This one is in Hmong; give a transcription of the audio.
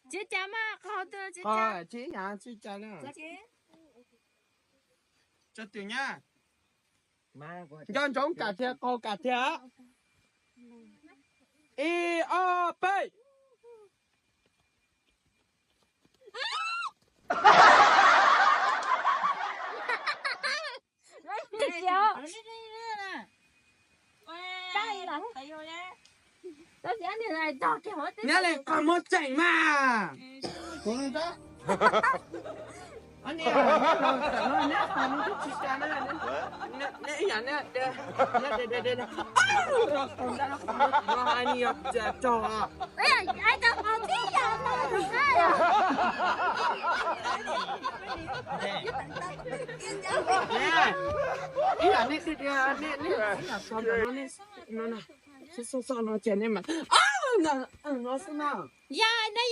Tsis cas mas, qhov twg tsis cas. Tsis cas, tsis cas. Tso twm nyab. Nco ntsoov kam thiab, qaug kam thiab. Ib ob peb. Nyab li qhov muab tseem mas. Kuv Ib yam nej tiag tiag, nej, nej, nej, no, no, xub xub no ces nej mas, no xwb na. Yog nej